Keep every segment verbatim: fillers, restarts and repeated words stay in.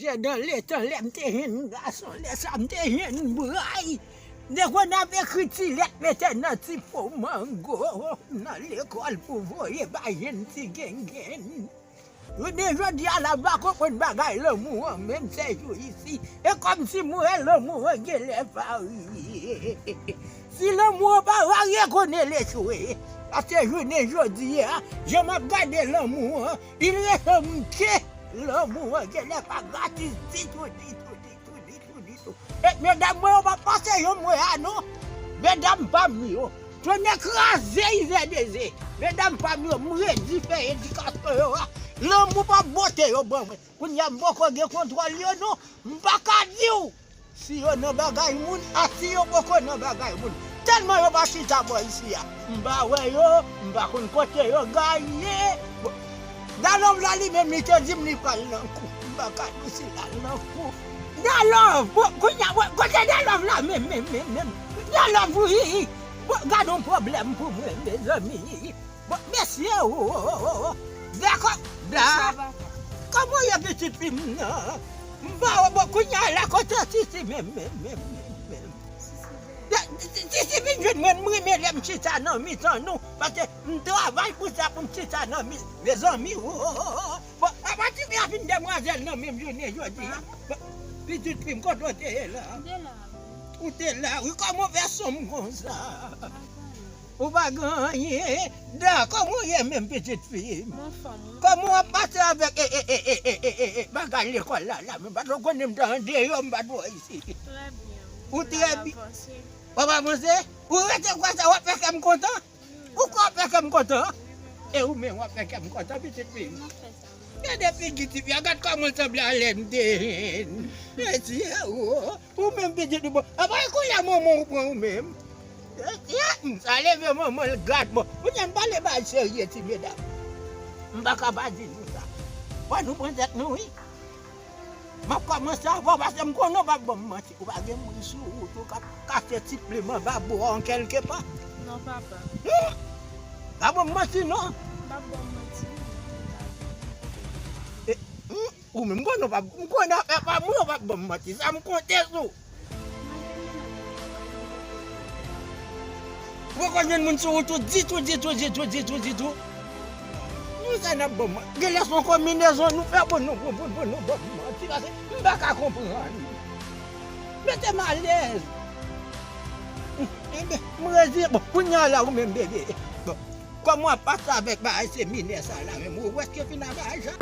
Se nan letan lè m te jwenn gason, lè sa m te jwenn bray. Nèg yo n ap ekri ti lèt mete nan ti po mango nan lekòl pou voye bay jèn ti gengen. Jounen jodi a la m pa konprann bagay lanmou an menm se jou isi. E kòmsi m wè lanmou an genlè varye. Si lanmou an pa varye konnen l echwe. Paske jounen jodi a, jan m ap gade lanmou an, il ressemble ke lanmou an genlè pa gratis ditou, ditou, ditou, ditou, ditou. E medam mwen yo pa pase jan m wè a non. Medam pa m yo. Tonnè kraze izè deze. Medam pa m yo, m redi fè edikasyon yo a. Lanmou pa bote yo ban mwen. Kounye a m poko gen kontwòl yo non. M pa ka di w si yo nan bagay moun, a si yo poko nan bagay moun. Tèlman yo pa chita bò isi a. M pa wè yo, m pa konn kote yo gaye. Bon, Dalòm la li menm li te di m li pral nan kou. M pa ka di w si l al nan kou. Dalòm, bon, kounye a, bon, kote Dalòm la menm, menm, menm, menm? Dalòm, wi. Bon, gad yon pwoblèm pou mwen, mezanmi. Bon, mesye, o, o, o, o, o. Dakò, da. Kòman w ye pitit fi m nan? M pa wè, bon, kounye a la kote Sisi menm, menm, menm, menm, menm. Da, Sisi vin jwenn mwen, m renmen lè m chita nan mitan nou, paske m travay pou sa pou m chita nan mi, mezanmi, o, o, o, o. Bon, apa ti fi a fin demwazèl nan menm jounen jodi a? Bon, pitit fi m, kote w te ye la? M te la, wi. Ou te la, wi, kòman w fè sonm konsa? Ou pa gen anyen. Da, kòman w ye menm, pitit fi m? M anfòm, wi. Kòman w ap pase avèk, e, e, bagay lekòl la, la menm? Paske w konnen m te andeyò, m pa t wè w isi. Trè byen, wi. Ou trè byen. W ap avanse? Ou rete konsa, w ap fè kè m kontan? Wi, wi. Ou kwè w ap fè kè m kontan? Wi, wi. E ou menm, w ap fè kè m kontan, pitit fi m? M ap fè sa, wi. Gade figi ti fi a, gad kòman l sanble a lè m te jèn. Mesye, o. Ou menm pitit ou bon. Apa e kounye a manman ou pran ou menm? Eh, eh, m sa leve manman l gad bon. Kounye a n pale bagay serye ti medam. M pa ka pa di nou sa. Fò nou pran tèt nou wi. M ap kòmanse avè w paske m konnen w p ap ban m manti. Ou pa gen moun sou wout ou k ap kache ti plim anba bò an kèlke pa. Non papa. Hmm? Pa ban m manti non. M p ap ban w manti. Eh, hmm? Ou menm, m konnen w p ap, m konnen afè pa mwen, w p ap ban m manti. Sa m konte sou. Ou poko jwenn moun sou wout ou ditou, ditou, ditou, ditou, ditou. Nou sa n ap ban m manti. Genlè se yon konbinezon nou fè pou nou, pou, pou, pou nou ban m manti. Paske m pa ka konprann. Mete m alèz. Enben, m reziyen. Bon, kounye a la, ou menm bebe. Bon. Kòman w ap pase avèk bagay seminè sa la menm? Ou prèske fin a bagay sa?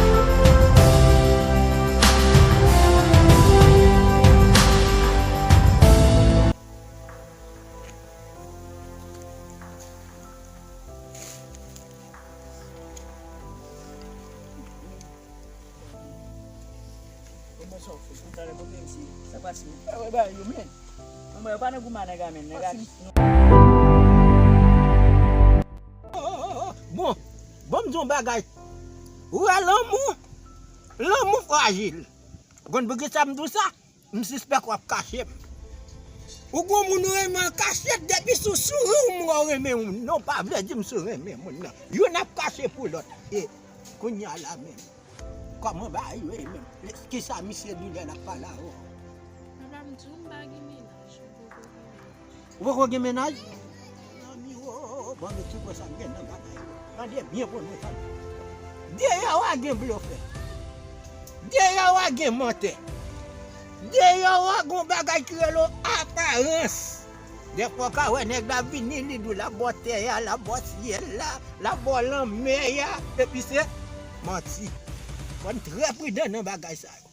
Kòman sa w fè? Pou talè mwen menm si sa pase. Ou pa wè bagay yo men. Manman yo pa nan goumen a nèg a men. Nèg a. Bon, bon, m di yon bagay. Ou wè lanmou? Lanmou frajil. Ou konn poukisa m di w sa? M sispèk w ap kache m. Ou gon moun ou renmen an kachet, depi sou souri w m wè w renmen moun nan, pa vle di m sou renmen moun nan. Youn ap kache pou lòt. E kounye a la menm. Kòman bagay yo ye menm? Kisa misye di lè l ap pale avè w? Papa, m di w m pa gen mennaj, m poko gen mennaj. Ou poko gen mennaj? Zanmi, o, o, o, ban nou ti bò sa m gen nan bagay yo. Tande byen pou nou tande. Deyò a gen blofè. Deyò a gen mantè. Deyò a gon bagay ki rele aparans. Dèfwa w ka wè nèg la vini, li di w l ap bò tè a, l ap bò syèl la, l ap bò lanmè a, epi se manti. Fò n trè pridan nan bagay sa yo.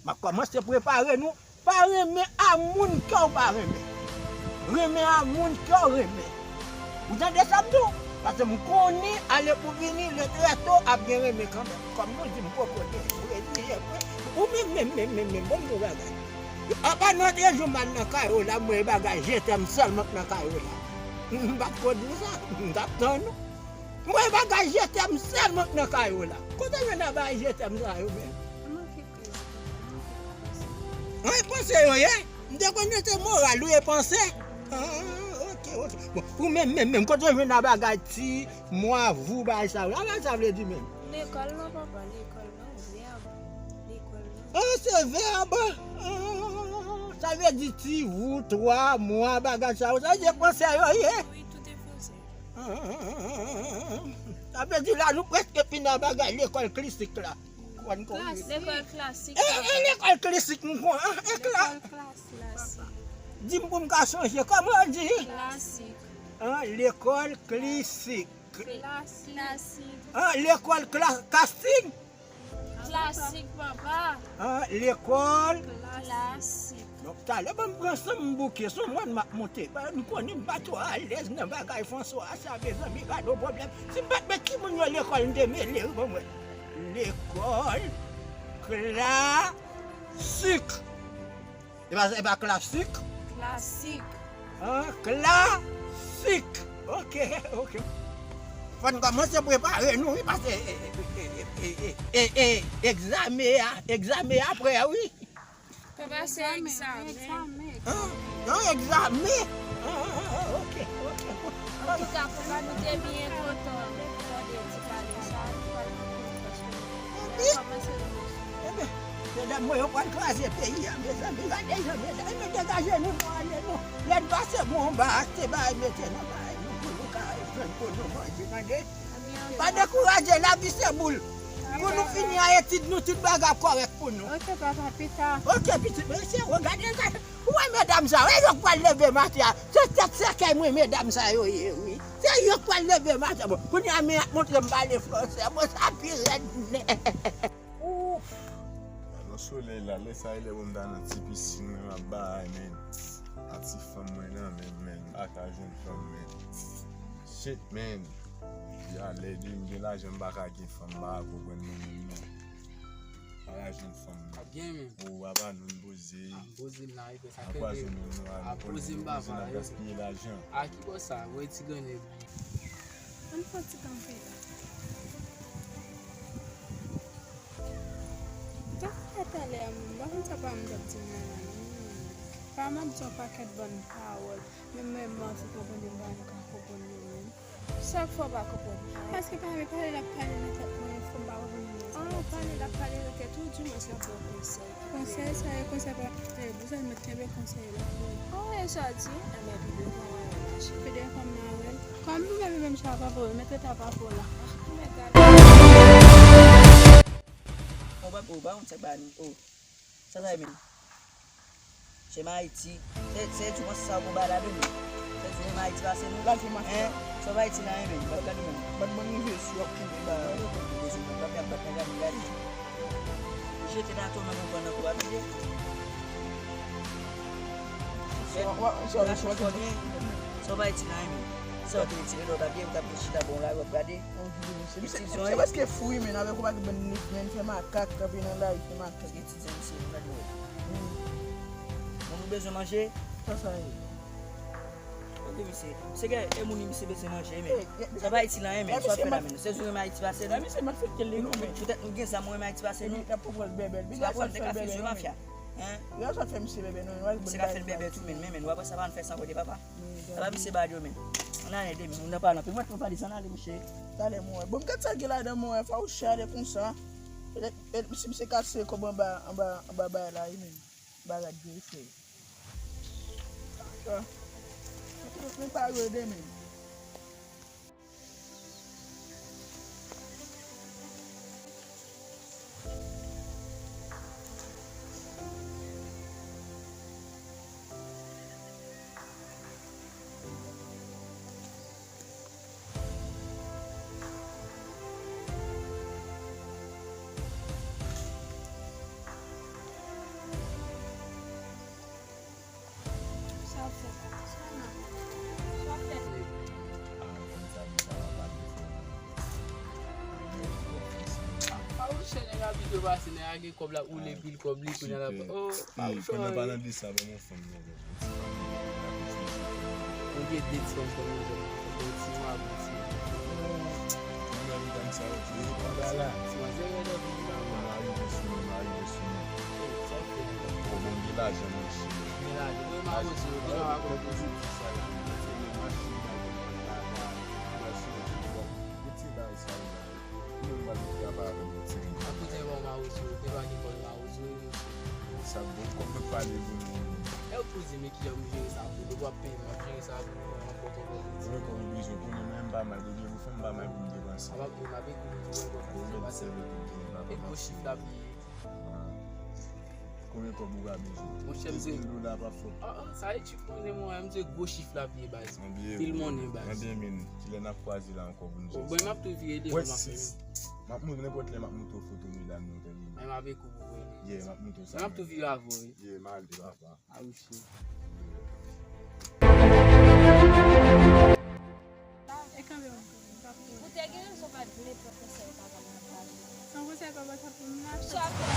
M ap kòmanse prepare nou. Pa renmen a moun ke w pa renmen. Renmen a moun ke w renmen. Ou tande sa m di w? Paske m konnen ale pou vini, le trè to ap gen renmen kanmenm. Kòm nou di m poko gen, m reziyen mwen. Ou menm, menm, menm, menm, menm, bon m di w bagay. Apa nan trè jou m al nan kay ou la, m wè bagay je t'aime sèlman k nan kay ou la. M pa t ko di w sa, m t ap tann ou. M wè bagay je t'aime sèlman k nan kay ou la. Kote w jwenn a bagay je t'aime sa yo menm? An, e panse yo ye? M te konnen se moral ou ye panse. Ah, ok, ok. Bon, ou menm, menm, menm, kote w jwenn a bagay ti, mwa, vou, bagay sa yo la, bagay sa vle di menm? Lekòl non, papa, lekòl non, vèb. Lekòl, non? Ah, se vèb. Ah, sa vle di ti ou, twa, mwa, bagay sa yo. Sa vle di fransè yo ye. Wi, tout e fransè. Ah, sa vle di la, nou prèske fin nan bagay lekòl klasik la. Konn, konn. Klas, lekòl klasik. E, e lekòl klasik, nou konn, ah, e kla- Lekòl klasik. Di m pou m ka sonje, kòman w di? Klasik. Ah, lekòl klasik. Klasik. Ah, lekòl kla- kasik? Klasik, papa. Ah, lekòl. Klasik. Donk, talè, ban m pran san m bouke, se yon mòn m ap monte. Ba, m konnen m pa twò alèz nan bagay Franswa a, sa, mezanmi, gade yon pwoblèm. Si m pa t met timoun yo lekòl, m te mele, wi, ban m wè. Lekòl klasik. E pa, e pa klasik? Klasik. Ah, klasik. Ok, ok. Fò n kòmanse prepare nou, wi, paske, e, e, e, e, e, e, egzamen a, egzamen a prè, wi. Papa, se egzamen. Egzamen. Ah, non, egzamen. Ah, ah, ah, ok, ok. Antouka, papa, nou te byen kontan tande ti pale sa, nou pral konprann paske nou kòmanse nou. Ebyen, medam mwen yo pral kraze peyi a, mezanmi, gade jan medam, ebyen, degaje nou, nou ale, nou. Lè n pase bon anba, achte bagay, mete nan bagay nou, pou nou ka jwenn pou nou manje, tande? Pa dekouraje, lavi se boul. Pou nou fini an etid nou, tout bagay ap kòrèk pou nou. Ok, papa, pita. Ok, pitit, mesye, regade, gade. Ou wè medam sa yo, e yo k pral leve maten an. Se tèt sèkèy mwen, medam sa yo ye, wi. Se yo k pral leve maten an. Bon, kounye a, men ap montre m pale fransè. Bon, sa pi rèd nèt. Ouf! Nan solèy la, lè sa e lè pou m ta nan ti pisin mwen, m ap bay, men. A ti fanm mwen nan, men, men, m pa ka jwenn fanm, men. Shit, man. Ya lè di m gen lajan, m pa ka gen fanm, m pa ka konprann moun menm non. Pa ka jwenn fanm. Ap gen menm. O, apa nou n poze. A, m poze m la, wi, sa fè de. Ap poze m, papa, n ap gaspiye lajan. A ki bò sa? Wè ti grannen. Ann fè ti kanpe la. Talè, talè, m pa konn sa pa m t ap di m nan la, non. Pa m ap di yon pakèt bann pawòl. Menm mwen, mwen, se konprann, m pa ka konprann mwen menm. Sa k fè w pa konprann? Paske pale, pale l ap pale nan tèt mwen, fò m pa konprann mwen. Oh, pale l ap pale nan tèt ou, di mwen sa pou w konsèy. Konsèy sa yo, konsèy pa, eh, bezwen mwen kenbe konsèy la pou ou. Oh, e sa w di? Enben, pi devan w al mache. Pi devan m al. Kòm nou menm, menm sa pa pou ou, mete ta pa pou ou la. Ah, men gade. Ou pa, ou pa konn sa k ba nou. Oh. Sa sa ye menm? Se m Ayiti. Se, se di w panse sa w gon bagay ladan menm. Se di menm Ayiti pase nou? Lal fè mafya. Hein? Sa w pa Ayiti nan, hein, menm? Bat gade menm. Bat bann rive sou ap tounen ba yo. Bezwen bat, bat, bat, gade, gade. Ou jete nan atò, men ou pran nan kou a, tande? Sa w pa Ayiti nan, hein, menm? Sa w te retire lè w t ap ye, ou t ap chita bò la, w ap gade. Misye, misye prèske fou wi, men avèk yon pakèt bann nèg, men fè makak, kanpe nan lari, fè makak. Etidyan misye, nou gade wè. Moun nou bezwen manje. Sa sa ye? Kote misye? Misye gen e moun misye bezwen manje, men. Sa pa Ayiti la, men. Sa fè la, men. Se jou renmen Ayiti pase nou. Misye mal fè kèl li non, men. Poutèt nou gen zam, renmen Ayiti pase nou. Epi, n ap pran l bèbè. Big up sa fè bèbè, mafya. Hein? Yo sa fè misye bèbè, non. Se ka fè l bèbè tou, men, men, men. W ap wè sa pa n fè san kote papa. Sa pa misye bad yo, men. Ann ale de, men. Moun nan pa nan. Pi mwen, mwen pa desann ale, monchè. Talè mwen wè. Bon, gad sa gen ladan mwen wè, fò ou chale konsa. E, e, si misye kase kòb anba, anba, anba bay la, wi, men. Bagay de fè. Sa. Men pa yo demen. Sa w fè? Sa w nan? Sa w fè? Ah, konn sa m ta va pale fò. Nèg twò fè sa. Ah, ou chè nèg ap vide pase, nèg a gen kòb la, ou le pil kòb li, kounye a la. Oh, pa ou chè. Konnen pa nan de sa, ban m yon fanm non, bro. Ou gen de ti fanm kòm yon jèn. Bon, ti mwa, bon, ti mwa. Mwen menm, tank sa yo, ti mwa, ti mwa, se rèd anpil, ti mwa. Mwen arive sou mwen, mwen arive sou mwen. Oh, sa w fè? Bon, bon, m gen lajan, monchè. Gen lajan. Mwen, m a poze, yo, gen yon akò pozitif, sa la. Se yon machin, m al konn kòb la, m al sou yon ti kòb. Gen ti bagay sa yo la. Mwen, m al travay avè m, ti mwa. A kote bon, m a So, te pa gen kòl la, ou jwe. Sa bon, kòm nou pale pou nou. E ou pou di, men kijan m jere sa pou nou, w ap peye m, w ap jere sa pou nou, w ap pote pou nou. Mwen kòm bezwen konnen, mwen m pa mal, depi yon fanm pa mal pou m depanse. A pa pou m ap ekri pou mwen, mwen pou mwen pase. E gwo chif la piye. Konbyen kòb ou ka bezwen? Monchè, m se. Kenz mil dola pa fòt. Ah, ah, sa e chif monnen, mwen, m se gwo chif la piye, baz. Pil monnen, baz. Anbyen, men, kilè n ap kwaze la ankò pou nou jere sa? Bon, m ap tou vire devan, m ap fè. M ap montre nenpòt lè, m ap montre w foto medam yo, tande. Mwen m ap ekou pou mwen. Yeah, m ap montre w sa. Mwen m ap tou vire avè w, wi. Yeah, m ale, papa. A, wi, cheri. E kanpe, m ap kanpe, m p ap kanpe. Ou te gen rezon pa t vle pran konsèy papa m nan pale. San konsèy papa t ap vin mache. Sa fè